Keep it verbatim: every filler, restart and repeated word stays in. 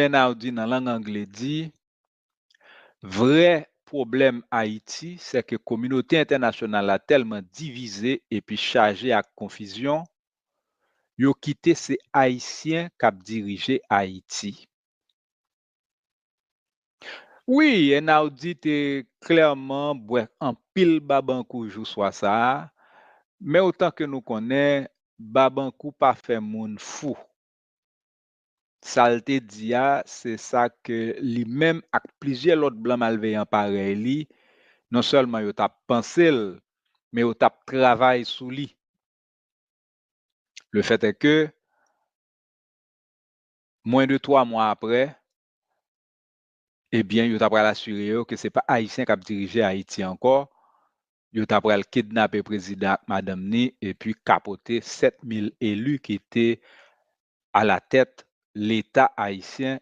Enaudi nan lang angle di, vrè pwoblèm Ayiti, se ke kominote entènasyonal la tèlman divize epi chaje ak konfizyon, yo kite se Ayisyen k ap dirije Ayiti. Wi, Enaudi te klèman bwè anpil babankou jou swa sa a, men otan ke nou konnen, babankou pa fè moun fou. Sa l te di a, se sa ke li menm ak plizyè lòt blan malveyan parèy li, non sèlman yo t ap panse l, men yo t ap travay sou li. Le fait est que, mwen de twa mwa apre, ebyen, yo ta pral asire yo ke se pa Ayisyen k ap dirije Ayiti ankò. Yo ta pral kidnape prezidan ak madanm ni epi kapote sèt mil eli ki te alatèt Leta ayisyen